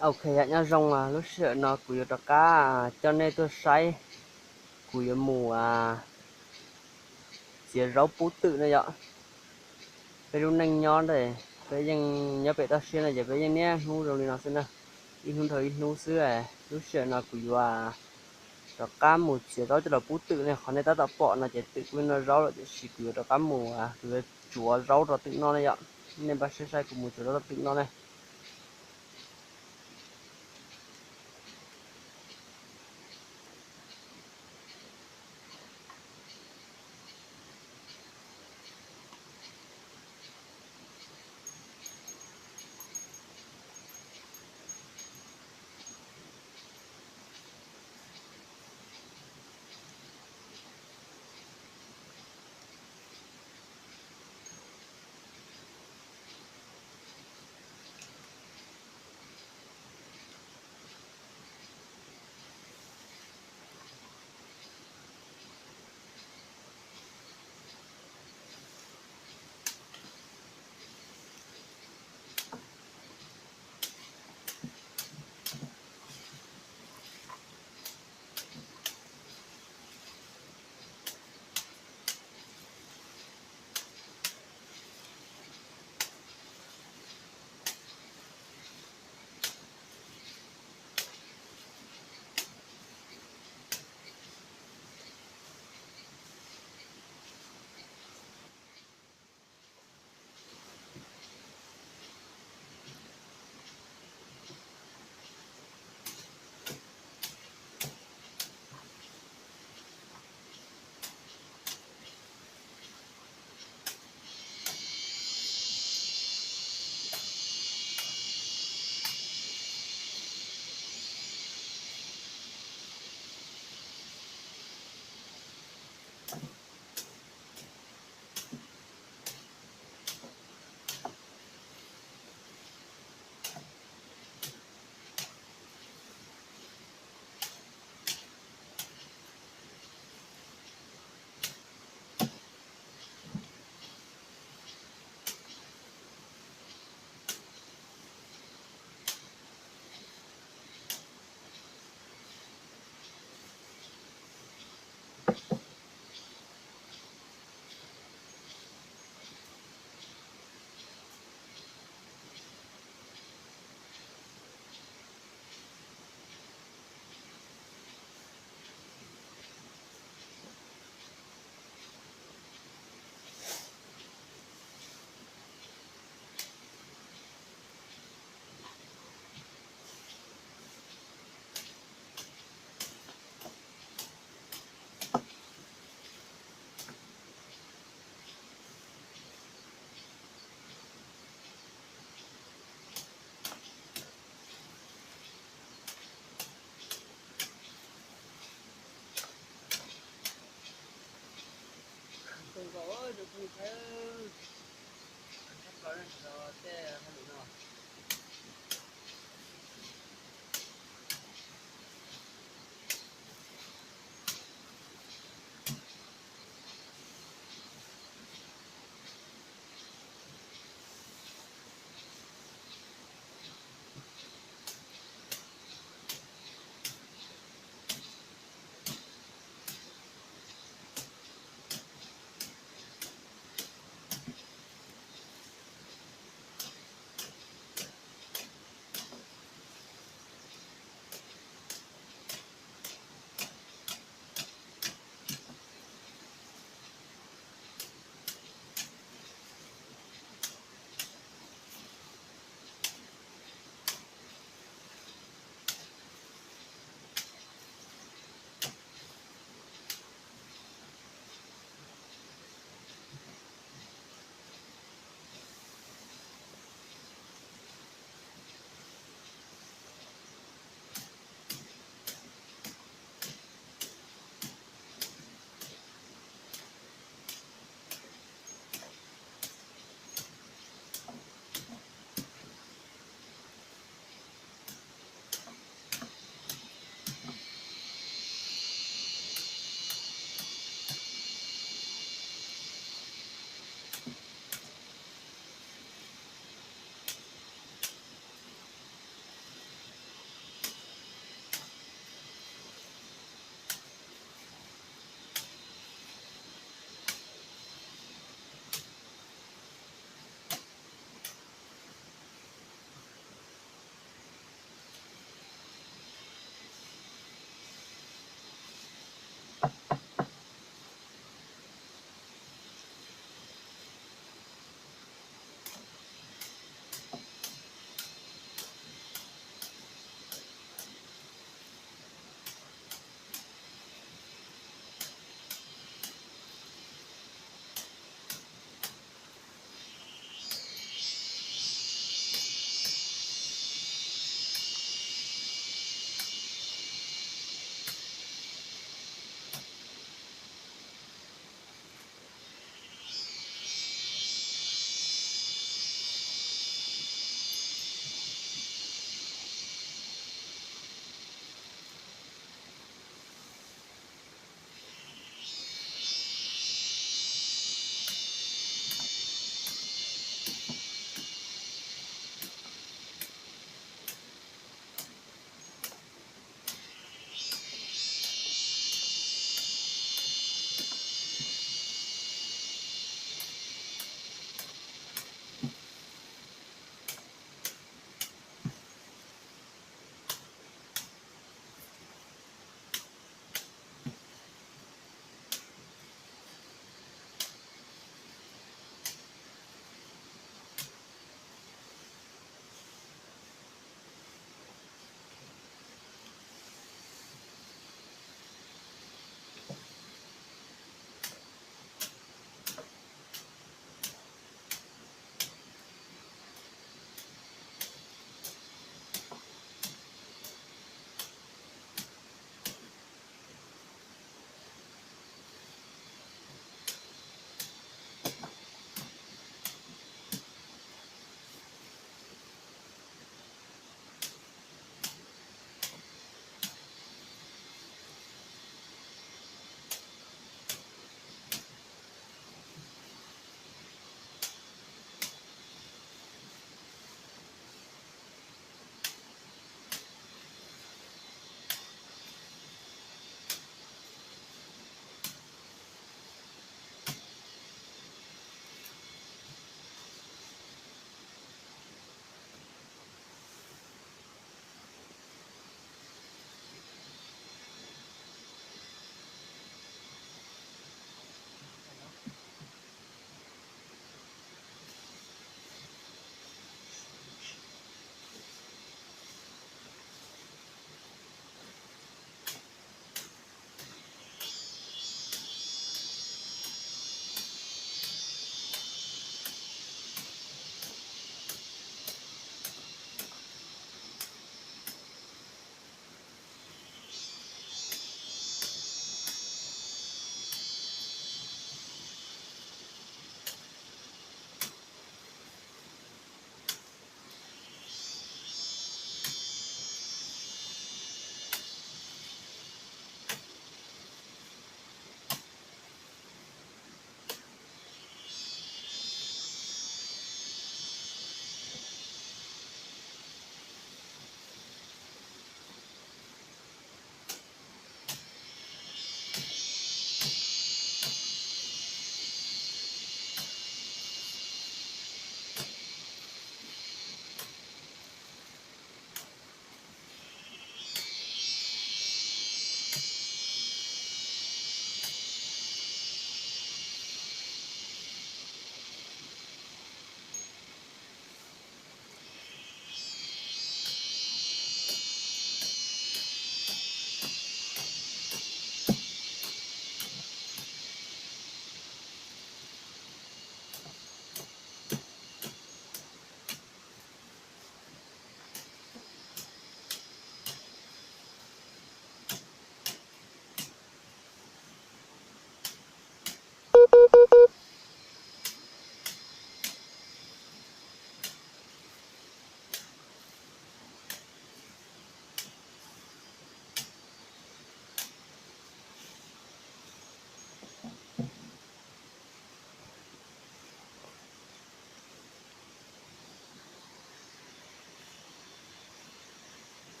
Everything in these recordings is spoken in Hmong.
Ok, yog nyob zoo, lub sij hawm no kuv yuav rov qab coj nej tuaj saib kuv yuav mus txiav zaub pub twm no yom. Peb lub neej nyob ntawm peb yeej nyob pem toj siab no ces peb yeej niaj hnub zoo li no xwb na, ib hnub dhau ib hnub xwb. Lub sij hawm no kuv yuav rov qab mus txiav zaub coj los pub twm ne. Qhov nej tab tom pom no ces twm kuj noj zaub lawm tiam sis kuv yuav rov qab mus, kuv yuav tsuav zaub rau twm noj ne yom. Nej npaj siab saib kuv mus tsuav zaub rau twm noj ne.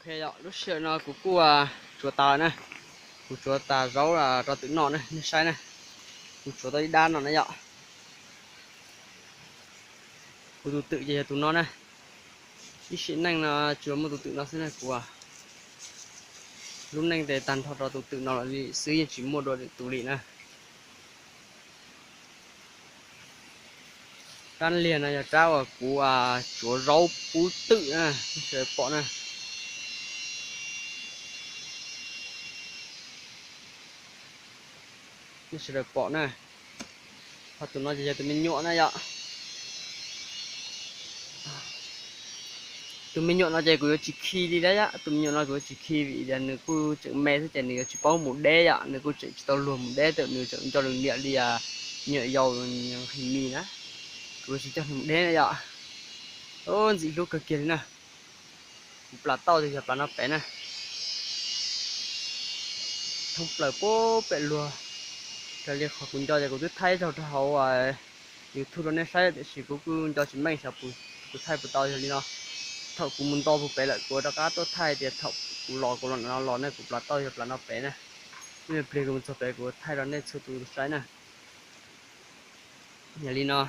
Ok yom, lub sij hawm no kuv kuj tsuav tas lawm na. Kuv tsuav tas zaub rau twm noj na, nej saib na. Kuv tsuav tau ib dab no na yom. Kuv tus twm ces yog tus no na. Ib sim neej no tsuas muaj tus twm no xwb na kuv. Lub neej tes tag nrho rau tus twm no lawm li xwb, yeej tsis muaj dua lwm tus li na. Rab liag no yog rab uas kuv tsuav zaub pub twm na, nej sawv daws pom na. Nej sawv daws pom na. Ho tus no ces yog tus me nyuam na yom. Tus me nyuam no ces kuv yuav tsis khi li lawm yom, tus me nyuam no kuv yuav tsis khi vim tias nws kuj tseem me xwb ces nws yuav tsis paub mus deb yom, nws kuj tseem tsis tau luag mus deb, tam nws tseem nco nws niam li nyuam yaus heev li na. Kuv yuav tsis coj nws mus deb na yom. Ntxim hlub kawg kiag li na. Kuv plas tauj ces yog plas no pem na. Thoob plaws puag pem luag. Raws li qhov kuv nco ces kuv twb thaij zaug rau hauv YouTube rau nej saib tiam sis kuv kuj nco tsis meej xyov kuv thaij puas tau. Yog li no, thaum kuv mus nto puag pem lawm kuv rov qab tuaj thaij tias thaum kuv los kuv los no los ne, kuv plas tauj yog plas no pem na. Ib pliag kuv mus txog pem kuv thaij rau nej txhua tus saib na. Yog li no,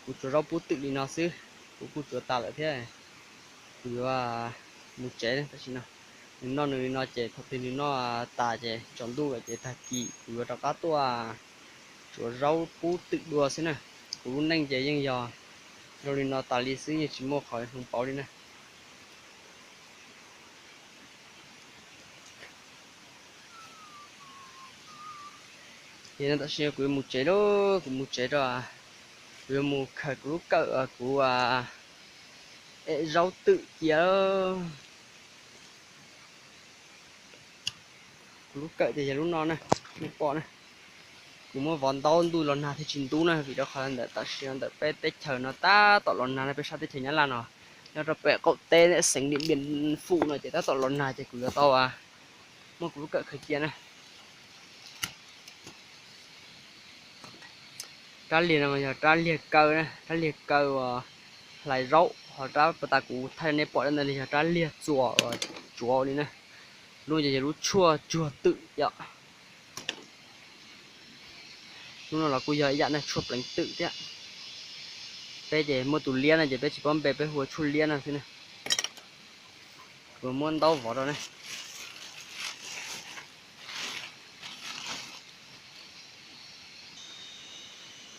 kuv tsuav zaub pub twm li no xwb, kuv kuj tsuav tas lawm thiab. Kuv yuav mus tsev tam sim no. Nws noj nws li no ces thaum twg nws noj tas ces tsaus ntuj lawm ces tag kis kuv yuav rov qab tuaj tsuav zaub pub twm dua xwb na. Kuv lub neej ces yeej yog zoo li no tas li xwb, yeej tsis muaj qhov hloov pauv li na. Ces no tam sim no kuv yuav mus tsev lauj, kuv mus tsev rau, kuv yuav mus khaws kuv lub kawm kuv ev zaub twm cia. Kuv lub kawm ces yog lub no na, nej pom na. Kuv muab vov ntaub ntuj los nag thiaj tsis ntub na, vim rau qhov ntawm tam sim no ntawm peb teb chaws no tab tom los nag na, peb sab teb chaws Nyab Laj no, nyob rau pem qaum teb xeev Điện Biên Phủ no ces tab tom los nag ces kuv yuav tau muab kuv lub kawm khaws cia na. Rab liag no yog rab liag kaw na, rab liag kaw uas hlais zaub, ho rab puag ta kuv thaij nej pom ntawd yog rab liag txuas uas tsuav li na. Lub no ces yog lub tshuaj tsuag twm yom. Lub no los kuj yog ib yam na, tshuaj pleev twm thiab. Peb ces muaj tus liab no ces peb tsis paub npe, peb hu ua tshuaj liab no xwb na. Kuv muab ntaub vov rau ne.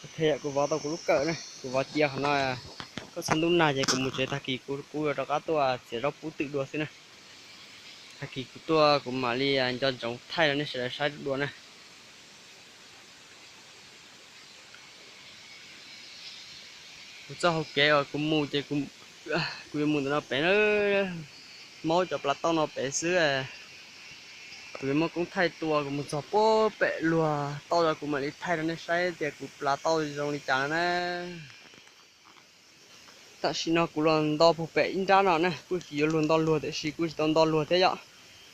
Ok, kuv vov tau kuv lub kawm na, kuv vov cia qhov no. Koj txog ntuj nag ces kuv mus tsev, tag kis kuv kuj yuav rov qab tuaj txiav zaub pub twm dua xwb na. Tag kis kuv tuaj kuv mam li nco ntsoov thaij rau nej sawv daws saib dua na. Kuv txoj hauv kev uas kuv mus ces kuv yuav mus ntawm no pem na, maub cov plas tauj no pem xwb. Kuv yuav muab koob thaij tua, kuv mus txog puag pem luag tauj los kuv mam li thaij rau nej saib tias kuv plas tauj zoo li cas no na. Tam sim no kuv los nto puag pem ib nrab no na, kuj tsis yuav luag nto luag tiam sis kuj tsis tau nto luag thiab yom.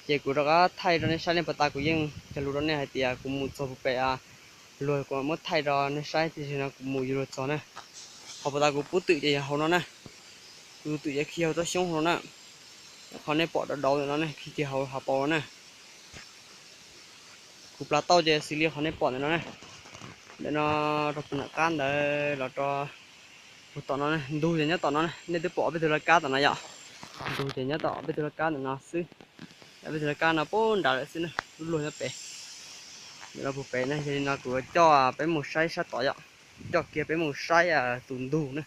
Ces kuv rov qab thaij rau nej saib, nej puas tas kuv yeej cog lus rau nej hais tias kuv mus txog puag pem luag kuv mam muab thaij rau nej saib, tiam sis no kuv mus yuav luag txog na. Qhov puag ta kuv pub twm ces yog hauv no na. Kuv twm ces khi hauv tsob xyoob hauv no na. Qhov nej pom dauv dauv ntawm no ne, khi kiag hauv hav paus no na. Kuv plas tauj ces xws li qhov nej pom ntawm no na. Ntawm no rau puag nram qab ntawd los rau puag tom no, ntug ces nyob tom no, nej twb pom ob peb tug laj kab tom no yom. Ntug ces nyob tom ob peb tug laj kab ntawm no xwb. Ob peb tug laj kab no puag nrad lawm xwb na, lub luag nyob pem. Ntawm no puag pem na, yog li no kuv coj peb mus saib sab tod yom, coj kiag peb mus saib tus ntug na.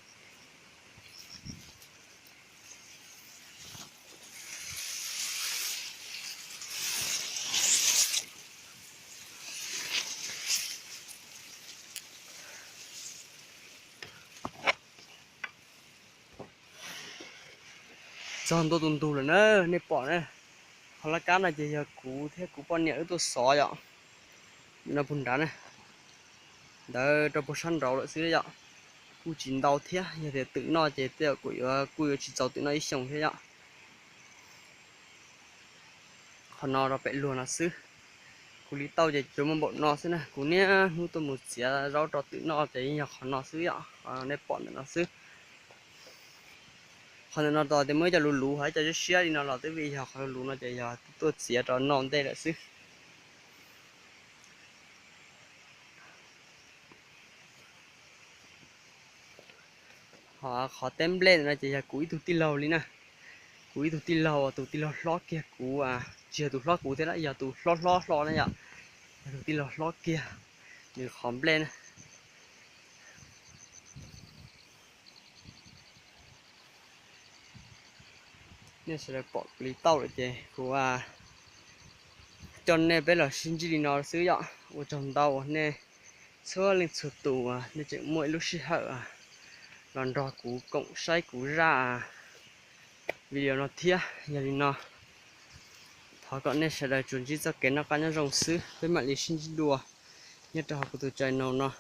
Txog ntua tus ntug lawm na, nej pom na. Qhov laj kab no ces yog kuv thiab kuv poj niam wb tuaj xov yom. No puag nrad na, ntawd rau puag sab nraud lawm xwb yom. Kuj tsis ntau thiab, yog tias twm noj ces tej zaum kuj yuav, kuj yuav tsis txaus twm noj ib xyoos thiab yom. Qhov no rau pem luag no xwb. Kuv li tauj ces tsuas muaj npaum no xwb na, kuv niaj hnub tuaj mus txiav zaub rau twm noj ces yeej yog qhov no xwb yom, qhov nej pom ntawm no xwb. Qhov ntawm no tos tias muaj ib co luv luv ho ib co siab siab li no los twb vim yog qhov luv luv no ces yog tuaj txiav rau noj ntej lawm xwb. Ho qhov teb nplej no ces yog kuv ib tug tij laug li na. Kuv ib tug tij laug, tus tij laug hlob kiag kuv, tsis yog tus hlob kuv thiab na, yog tus hlob hlob hlo na yom. Yog tus tij laug hlob kiag nws qhov nplej na. Nej sawv daws pom li tau lawm ces kuv coj nej peb los sib ntsib li no xwb yom. Ua tsaug ntau uas nej txhua leej txhua tus uas nej tseem muaj ib lub sij hawm los nrog kuv koom saib kuv zaj video no thiab. Yog li no, thov kom nej sawv daws tsuas ntsib txoj kev noj qab nyob zoo xwb, peb mam li sib ntsib dua nyob rau hauv kuv tus channel no.